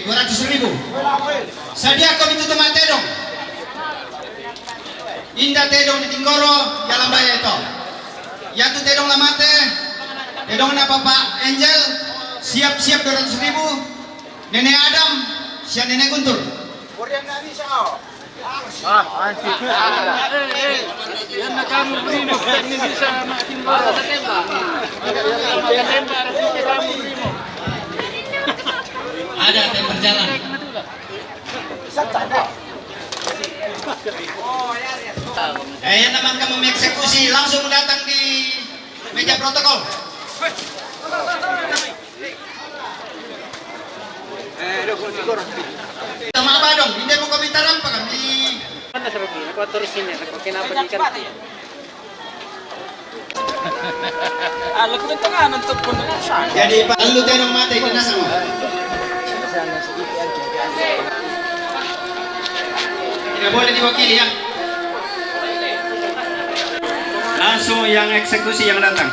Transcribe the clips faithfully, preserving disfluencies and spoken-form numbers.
Dua ratus ribu. Sadia ko mi tutu ma tedong. Inda tedong di tinggoro, ya lambaya ito. Yatu tedong la mate, tedong na Papa Angel, siap-siap dua ratus ribu, Nene Adam, siap Nene Guntur. Ah, ansi. Yan na kamu, primo, yan na bisa makin bola. Yan na kamu, primo. Ada yang berjalan. Eh, yang teman kamu eksekusi langsung datang di meja protokol. Tama ba dong, hindi mo kami tarampa kami. Mana sarap ini? Kuha turis ini, kuha kinapa di kan. Ah, lagu itu kan untuk pun sana. Jadi, Pak, lu tenong mati, kena sama. Tidak boleh diwakili, ya. Langsung yang eksekusi yang datang.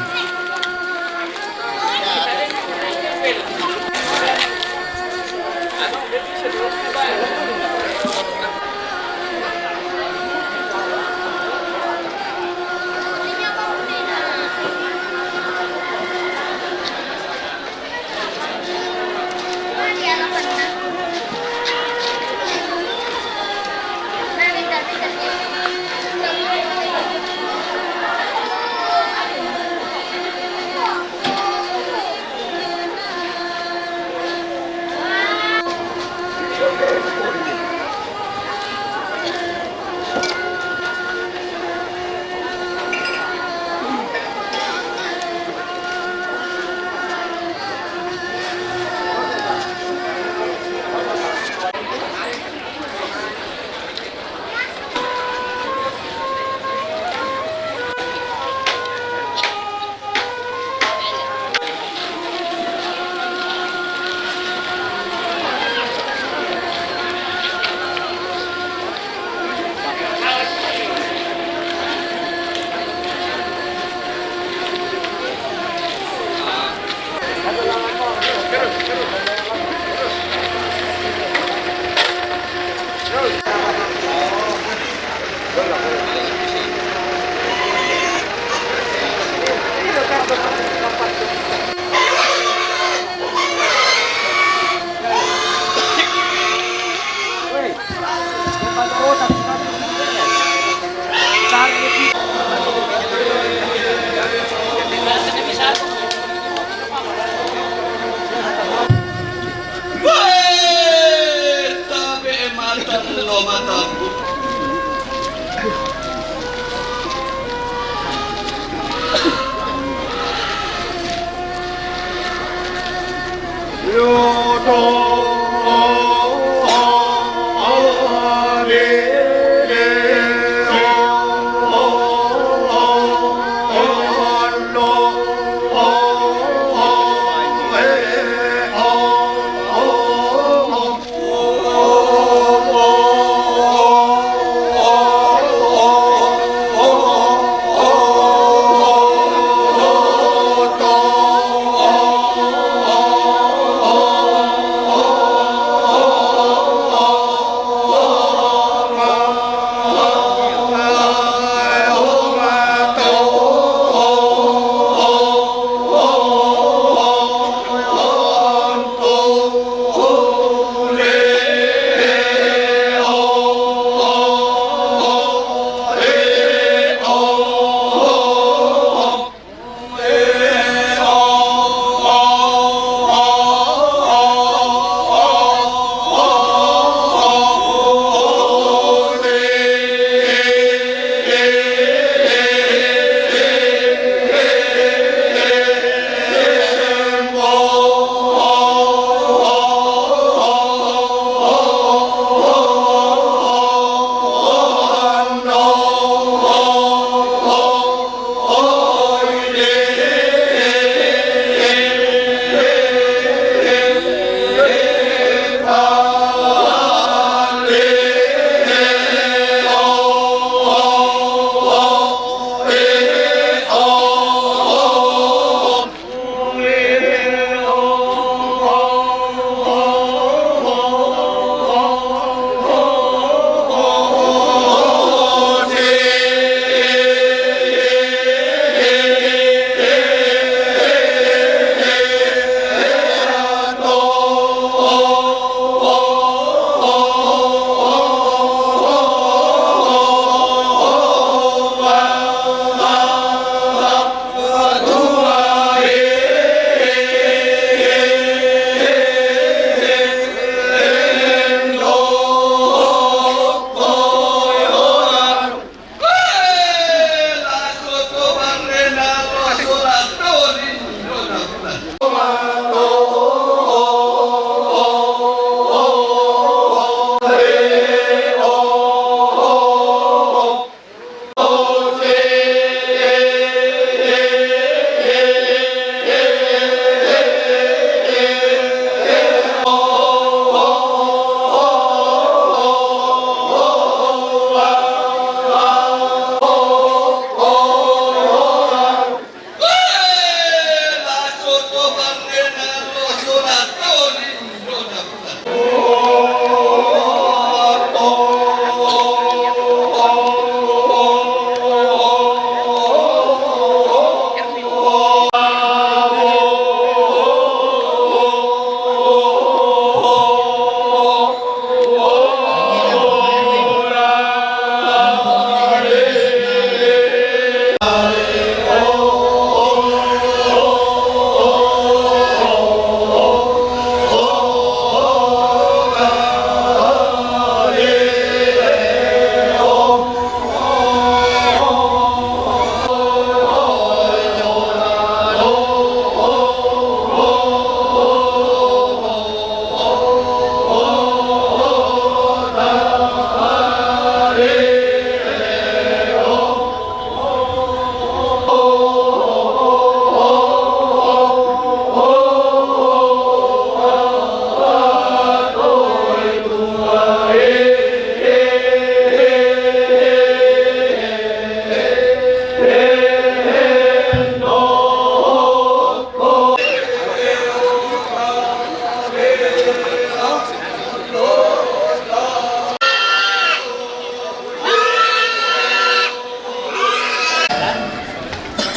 Weh, tabe mata lo mata.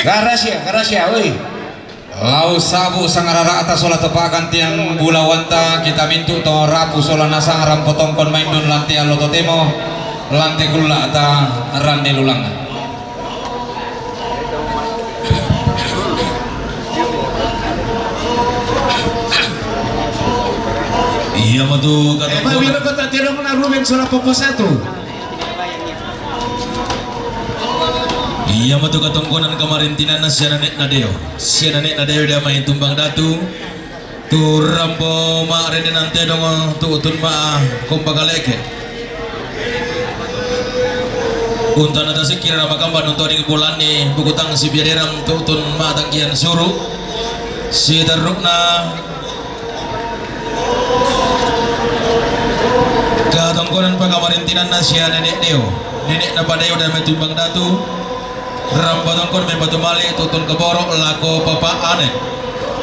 Garasia, garasia, oi. Lau sabu sangarara'ta sola to pa'gantian bulawanta, kita mintu' to rapu sola nasang rampo tongkon maindun lan te allo totemo, lan te kulla'ta ranne lulangnga. Iamotu Eh, katongkonan. Mabiro kota tedong na Ruben sola poko satu. Iamotu katongkonan kamarintinanna sia nene'na Deo. Sia nene'na Deo dio mai tumbang datu. Tu rampo ma'rennenan tedong tu'tun ma komba kaleke. Untana tasikkira na makamba nuntoni bulanni bukutang sibiaderang tu'tun ma tangkian suru. Siterru'na katongkonan pakamarintinanna sia nene' Deo. Nene'na pa Deo dio mai tumbang datu. Rampo tongkon mempatu male tu'tun kaboro' lako Papa Ane.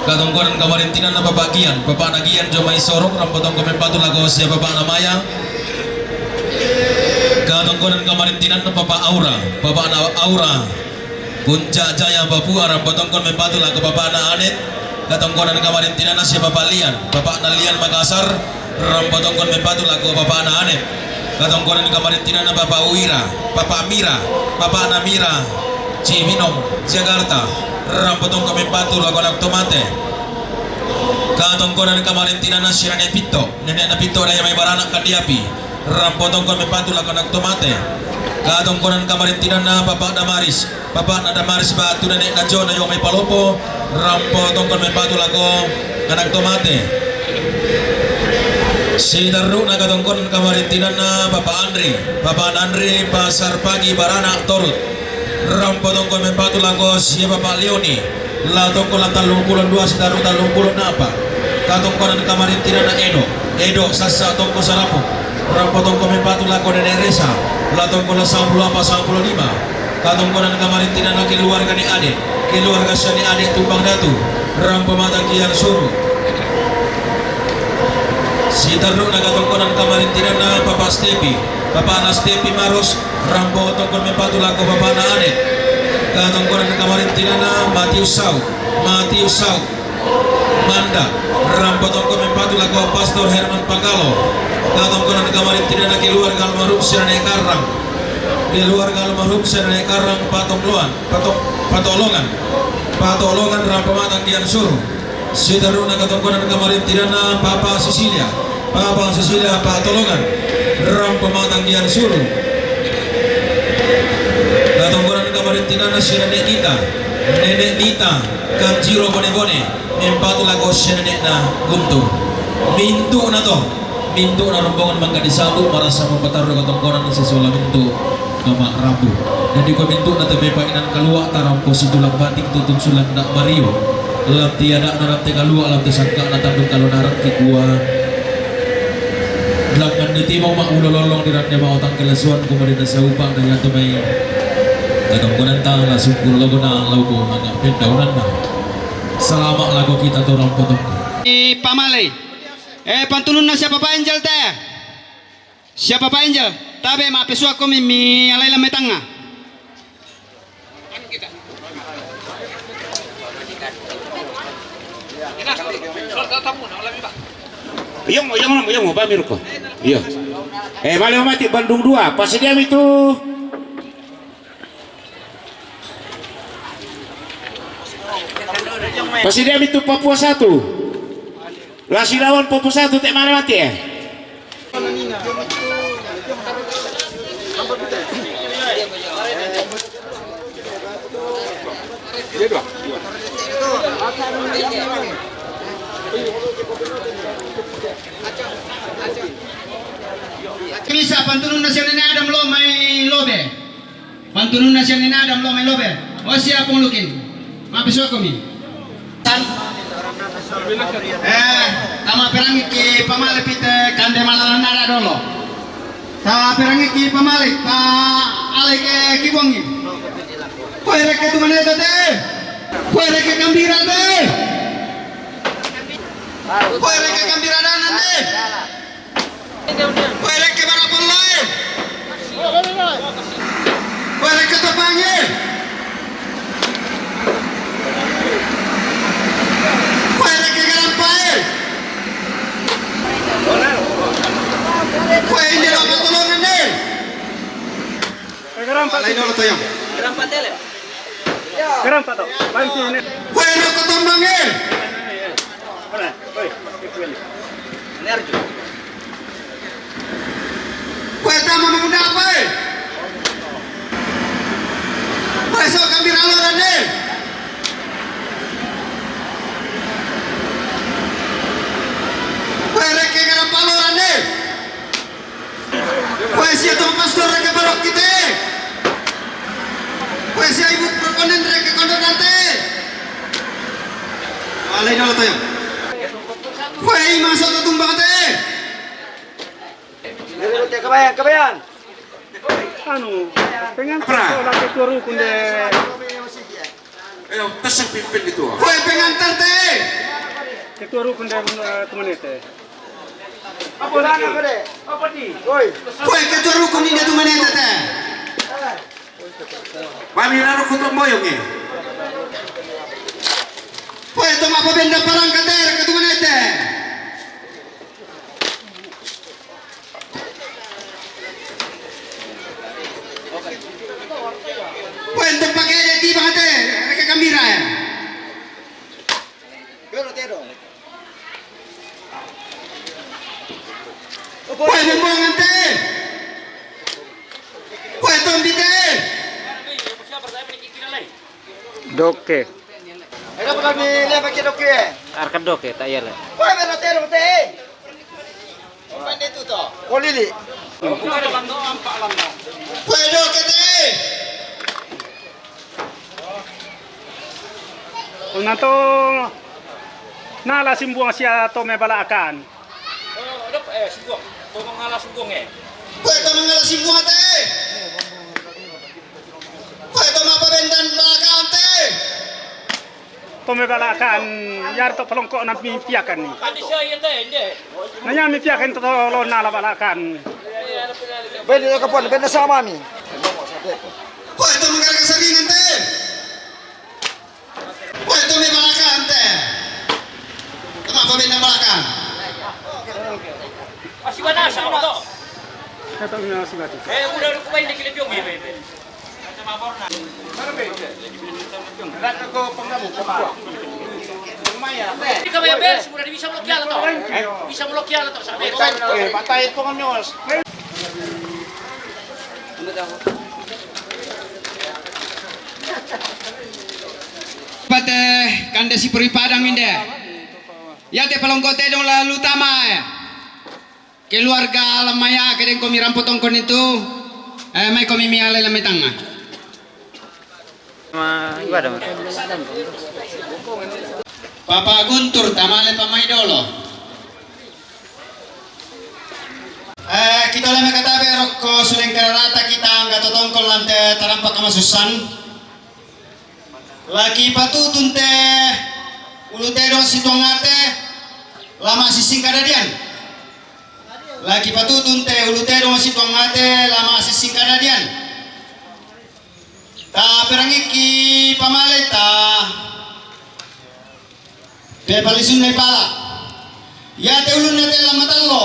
Katongkonan kamarintinanna Papa Gian, Papa'na Gian dio mai Sorong, rampo tongkon mempatu lako sia Papa'na Maya. Katongkonan kamarintinanna Papa Aura, Papa'na Aura. Puncak Jaya Papua, rampo tongkon mempatu lako Papa'na Anet. Katongkonan kamarintinanna sia Papa Lian, Papa'na Lian Makassar. Rampo tongkon mempatu lako Papa'na Anet. Katongkonan kamarintinanna Papa Uira, Papa Mira, Papa'na Mira, Cibinong, Jakarta. Rampo tongkon mempatu lako anak to mate. Katongkonan kamarintinanna sia nene' Pitto, nene'na Pitto dio mai Barana' Kandiapi. Rampo tongkon mempatu lako anak to mate. Katongkonan kamarintinanna Papa Damaris, Papa'na Damaris ba'tu nene'na Jona dio mai Palopo, rampo tongkon mempatu lako anak to mate. Siterru'na katongkonan kamarintinanna Papa Andri, Papa'na Andri Pasar Pagi Barana' Torut. Rampo tongkon mempatu lako sia Papa Leoni, la tongkon la tallumpulo dua siterru' tallumpulo napa. Katongkonan kamarintinanna Edo, Edo Sassa tongkon Sarapo. Rampo tongkon mempatu lako Nene' Resa, la tongkon la sampulo apa sampulo lima. Katongkonan kamarintinanna keluarga Ne' Ade, keluarga sia Ne' Ade tumbang datu, rampo ma'tangkian suru. Siterru'na katongkonan kamarintinanna Papa Stepi, Papa'na Stepi Maros, rampo tongkon mempatu lako Papa'na Ane. Katongkonan kamarintinanna Matius Sau, Matius Sau. Manda, rampo tongkon mempatu lako Pastor Herman Pangkalo. Katongkonan kamarintinanna keluarga almarhum sia Ne' Karrang. Keluarga almarhum sia Ne' Karrang Patongloan, Pato-, Patolongan. Patolongan rampo ma'tangkian suru. Siterru'na katongkonan kamarintinanna Papa Sisilia. Papa Sisilia Patolongan. Rampo ma'tangkian suru. Katongkonan kamarintinanna sia Nene' Nita. Nene' Nita. Kanjiro Bone-bone, mempatu lako sia nene'na Guntur. Mintu'na to, mintu'na rombongan mangka disambu' marasa mapatarru' katongkonan sisola mintu' ma'rabu. Jadi ko mintu'na te mai pa'inang kalua'ta rampo situlang bating tu'tun sulang nda' mario. Lan te ada'na rante kalua', lan te sangka'na tandung kalonarang kikua. Langngan ditimo ma'ulo lollong di rante maotang kalesuan, kumodina saupa' na iatu mai katongkonanta la sungkul logona lauko manga pendaunanna. Salama' lako kita to rampo tongko. Pamalei. Eh, pantununna sia Papa Angel te. Sia Papa Angel, tabe' ma'pesua komi mi alai lammetangnga. Iyo, iyo, iyo, iyo, pami roko. Iyo. Eh, male mati Bandung dua. Pasadiami tu. Pasadiami tu Papua satu. Lasi lawan Papua satu te male mati, eh. Bisa pantununna sia Nene Adam lo mai Lobe. Pantununna sia Nene Adam lo mai Lobe. O sia Pong Lukin. Ma'pesua komi. Tan. Eh, tama perangiki pamale pite kande malalanara dolo. Ta perangiki pamale, ta alai ke kibongi. Koe rekke tu maneta te. Koe rekke kambira te. Koe rekke kambira danan te. Koe rekke bara pollo e. Koe rekke topange. Koe rekke garampa e. Koe inde lo matolongan e. Koe garampa. Alai dolo toyang. Garampa tele. Garampa to. Bantu ne. Koe roko tombang e. Mana? Oi. Nerju. Koe tama mamudapa e. Koe so kambira loran e. Koe rekke garampa loran e. Koe sia to pastor rekke parokki te. Koe sia ibu proponen rekke kondonante. Alai dolo toyang. Koe imang soto tumbang te. Kabayan, kabayan. Anu, pengantar. Pra. Sekolah ketua rukun de. Ayo, tasang pimpin itu. Koe pengantar te. Ketua rukun de, eh, tu maneta. Apa sana kode? Apa di? Woi. Koe ketua rukun inde tu maneta te. Mami raro kutomboyong e. Koe to ma'pabenda parangka te, rekke tu maneta. Koe ente pake de tiba te, rekke kambira e. Koe bombongan te. Koe tombi te. Doke. Era pernah ni le pakai doke. Arka doke, tak iya le. Koe bera te doke. Ko lili. Koe doke te. Una to nala simbuang sia to me bala'kan. Oh, dap-, eh, simbuang. To mangala simbuang e. Koe to mangala simbuang te. Koe to ma'pabendan bala'kan te. To me bala'kan, yari to palongko'na mipiakan ni. Nanya mipiakan to, to lo nala bala'kan. Bende to kapon, bende sama mi. Koe to mangala kasaringan te. Koe to me bala'kan te. To ma'pabendan bala'kan. Asiwana sama to. Kata una sibati. Eh, udah, udah kumain dikit lebih, oke, oke. Ikaw, Bes, udah bisa melok kiala to. Bisa melok kiala to, sabi. Eh, patay ito nga news. Pate kande sipuri padang inde. Yate palongko te dong lalu tama e. Keluarga lamaya ke deng komi rampo tongkon itu, eh, mai komi mi alai lammetangnga. Ma, ibadah, ma. Papa Guntur, tamale pamai dolo. Eh, kita lame katabe rokko suleng kararata kita angga totongkon lante tarampa kamasussan. Laki patutun te ulu tedong situangate, La massingkadadian. La kipatutun te ulu tedong situangngate la massingkadadian. Taperangiki pamaleta. Pe pallisunna pala. Iate ulunna te la matallo.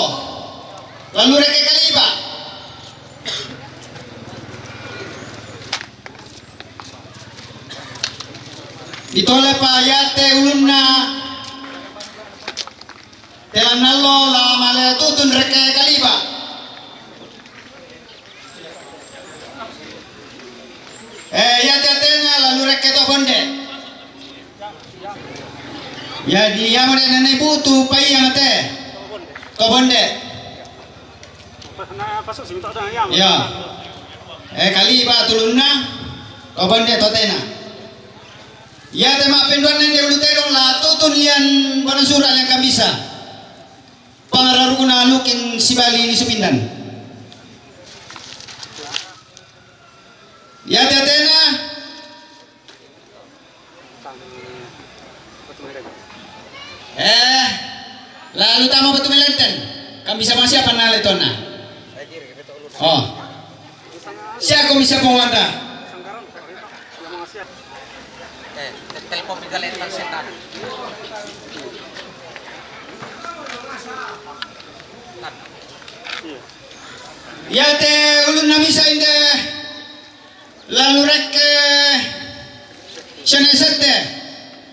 La lurekke kaliba. Ditolepa iate ulunna te la nallo la male tutun rekke kaliba. Eh, iate atena la lurekke to bonde. Jadi iamo de nene butu paiang te. To bonde. Ya. Eh, kaliba tulunna. To bonde to tena. Iate mappenduanna inde ulu tedong la tutun lian bona sura lian kambisa. Pangararukuna lukin sibali ni supindan. Iate atena. Eh, lalu tama batu melenten. Kambisa masiapa nale tonna. Oh. Siapa bisa pengwanda? Eh, telepon kita letak setan. Iate ulunna misa inde la lurekke sene sette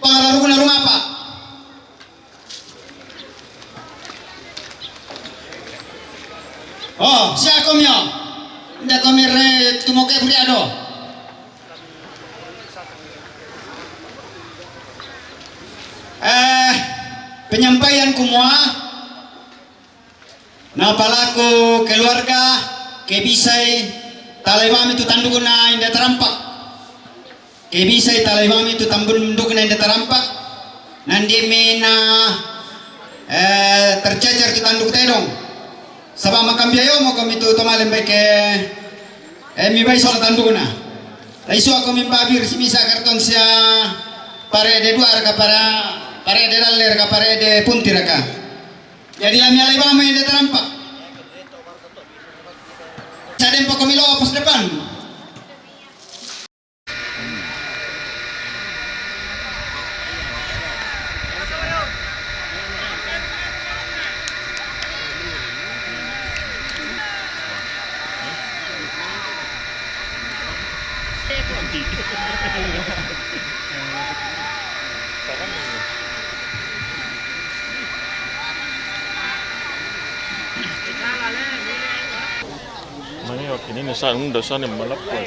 pangararukuna rumapa. Oh, siakomi o. Nda komi re tumoke buriado. Eh, penyampaian kumua. Napalaku keluarga, ke bisai talai mami tu tandukna inde tarampak. Ke bisai talai mami tu tandukna inde tarampak. Nandi mina, eh, tercecer tu tanduk tedong. Saba makambiayo mo kami tu tomalem baike, eh, mi bai sola tandukna. Laisua kami babir simisa karton sia pare de dua raka para, pare de dalle raka, pare de punti raka. Jadi lami alai bama yang dia terampak. Saya dempa kami lo pos depan. Mani oke ini sa unda sa ne malappo.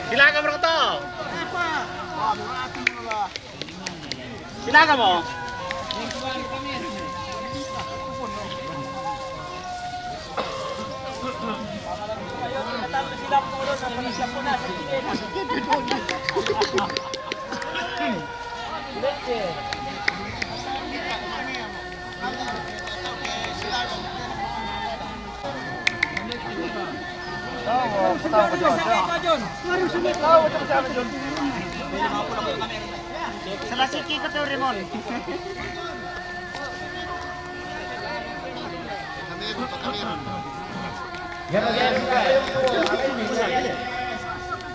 Silakan, Bro Koto. Silakan mo. Salah sikit ko to, Raymond. Yan, yan, yan.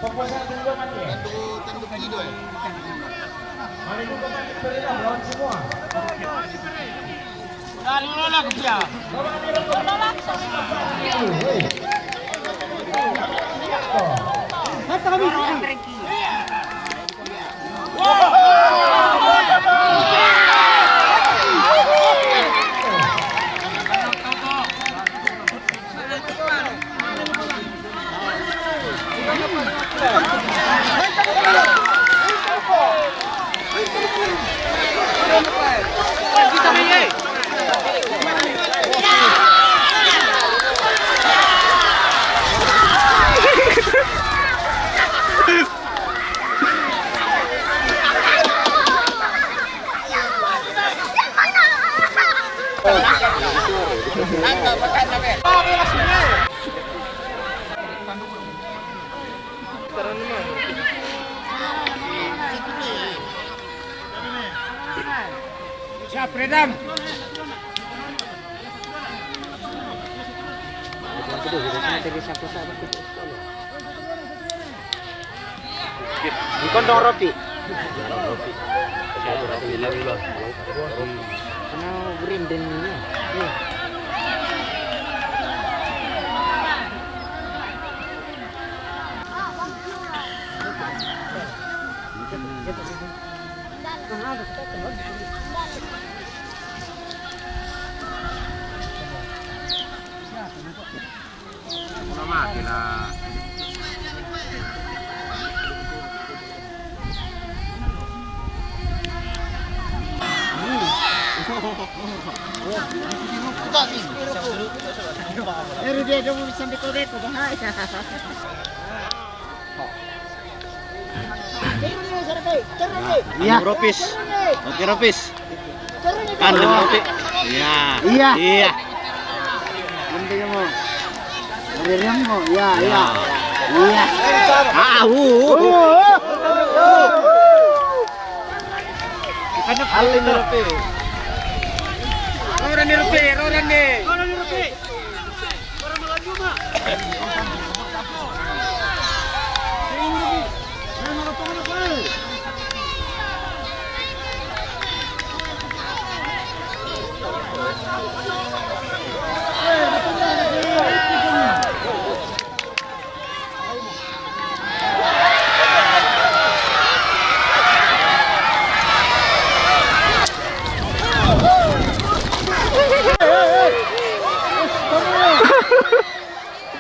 Pagpasang tulungan niya. Ito, tandok dito eh. Maligo ka pa, lawan semua. Dari mana aku dia? Siap, Redam. Di kondong Ropi. Kena green dan ini. Una machina. Ero dia, dia bisa deko-deko, bahaya. Iya. Anu, Ropis. Oke, Ropis. Kan, Anu, Ropis. Iya. Iya. Iya. Nanti mo. Nanti mo. Iya, iya. Iya. Ah, uh. Alin ni Ropis. Roran ni Ropis, roran ni.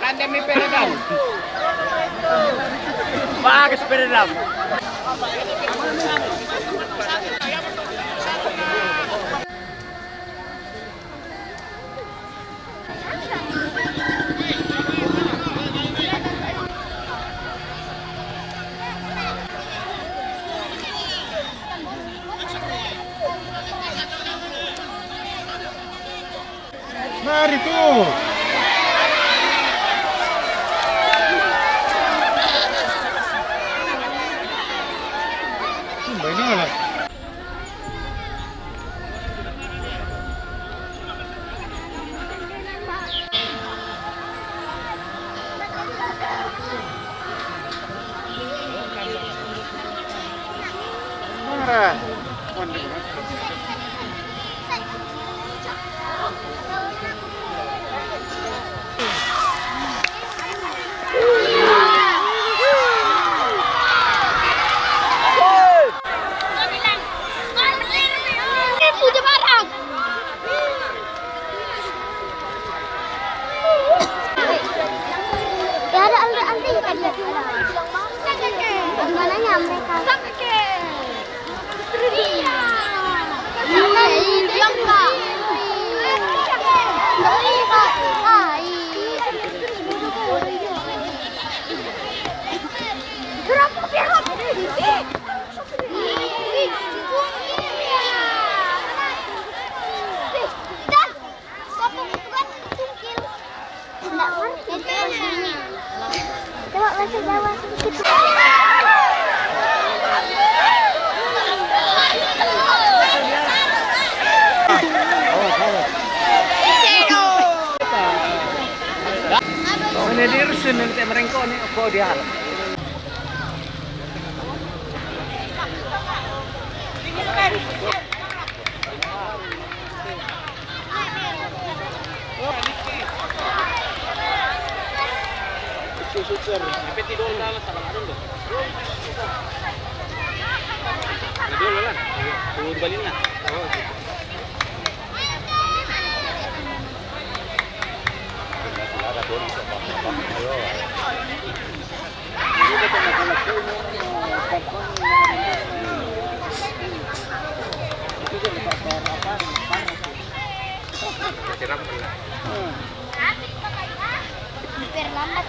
Tandem ni Peredam. Bagus Peredam. Mari tu. Sumbai nolak. Ya ada Andre, Andre tadi. Nanya mereka. Iya. Iya, iya, Kak. Iya, Kak. Iya. Berapa, berapa? Ih, ih, ih. Ih, Dan. Siapa bukan cungkil? Nggak ngerti. Coba bahasa Jawa sedikit. Ini dia rusun nanti merengkok nih, kok dia. Terlambat.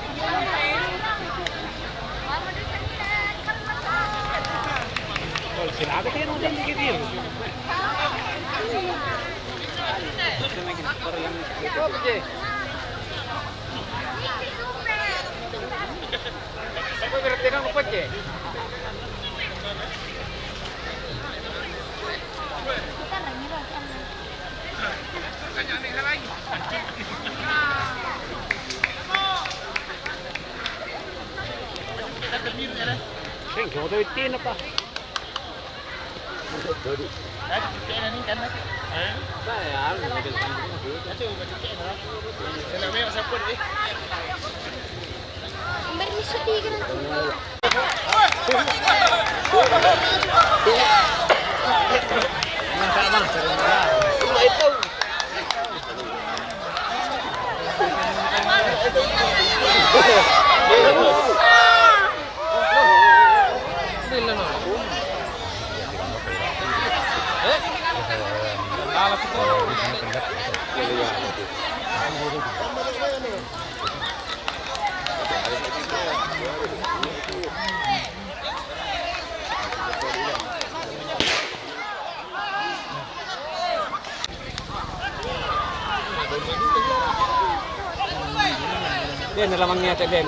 Dia ni lamang niya, Cik Ben.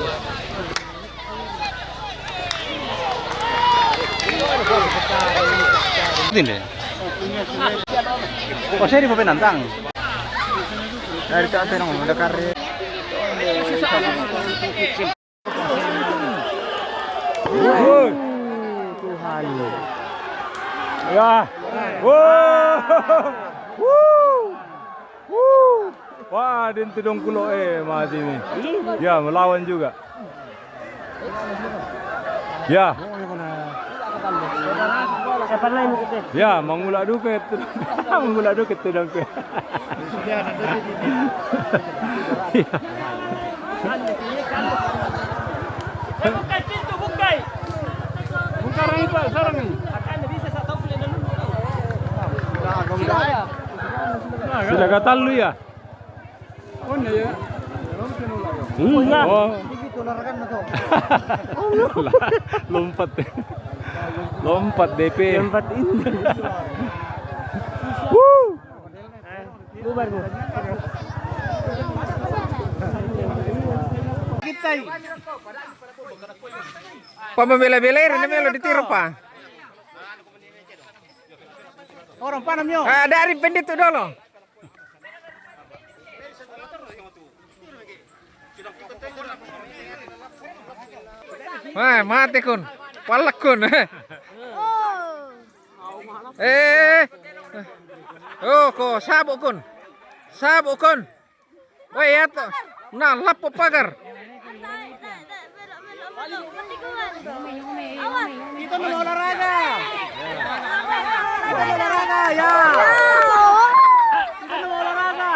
Ini. Oh, saya di Bobe Nantang. Dari Cak Tenong, ada karya. Woi, Tuhan. Ya. Woi. Wuh. Wuh. Wah, dia itu dong kulo, eh, mati nih. Ya, melawan juga. Ya. Ya, mangulak duka itu. Mangulak duka itu dong. Bukai pintu, bukai. Buka orang itu, sarang ni. Sila gatal lu ya? Oh, iya. Iya. Oh. Lompat. Lompat D P. Lompat ini. Wuh. Bubar, Bu. Kita ini. Pa mabela-bela ini melo ditiru, pa. Orang panam yo. Ah, dari penditu dulu. Wah, mati kun. Palak kun. Eh. Oh, ko sabuk kun. Sabuk kun. Weh, ya to. Nah, lapo pagar. Kita mau olahraga. Kita mau olahraga, ya. Kita mau olahraga.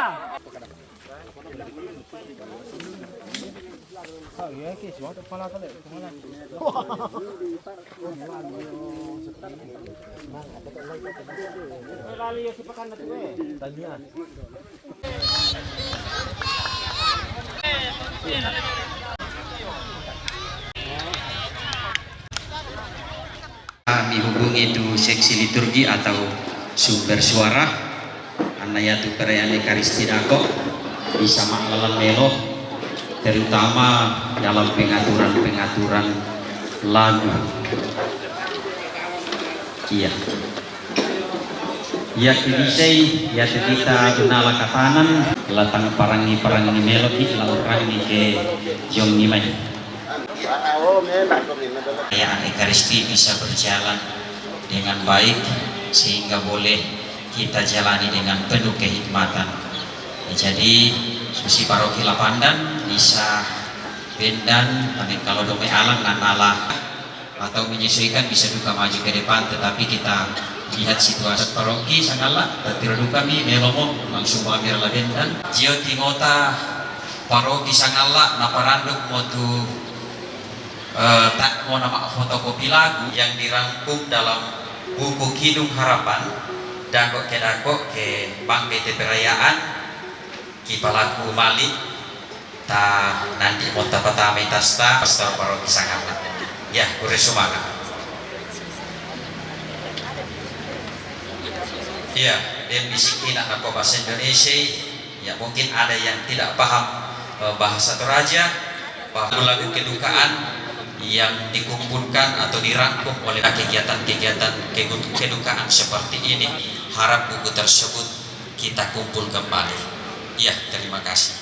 Kami hubungi tu seksi liturgi atau sumber suara, anna yatu perayaan Ekaristi dako, bisa ma'lalang melo, terutama dalam pengaturan-pengaturan lagu. Iya. Iya, ki bisai, iya, ki kita guna la katanan, la tang parangi-parangi meloki, la urangi ke jong ni mai. Ya, Ekaristi bisa berjalan dengan baik sehingga boleh kita jalani dengan penuh kehikmatan. Ya, jadi, susi paroki Lapandan bisa bendan, tapi kalau dome alang nanala atau menyesuaikan bisa duka maju ke depan, tetapi kita lihat situasi paroki sangalla, tapi duka mi melomo langsung ambil la bendan. Jio tingota paroki sangalla naparanduk mo tu eh, tak mau nama fotokopi lagu yang dirangkum dalam buku Kidung Harapan, dako ke dako ke bangke te perayaan, ki palaku mali, ta nanti mo ta patama i tasta, pastor paroki sangalla. Ya, kure sumanga. Ya, dia bisikin anak bahasa Indonesia. Ya, mungkin ada yang tidak paham eh, bahasa Toraja, bahwa lagu kedukaan yang dikumpulkan atau dirangkum oleh kegiatan-kegiatan kegu- kedukaan seperti ini, harap buku tersebut kita kumpul kembali. Ya, terima kasih.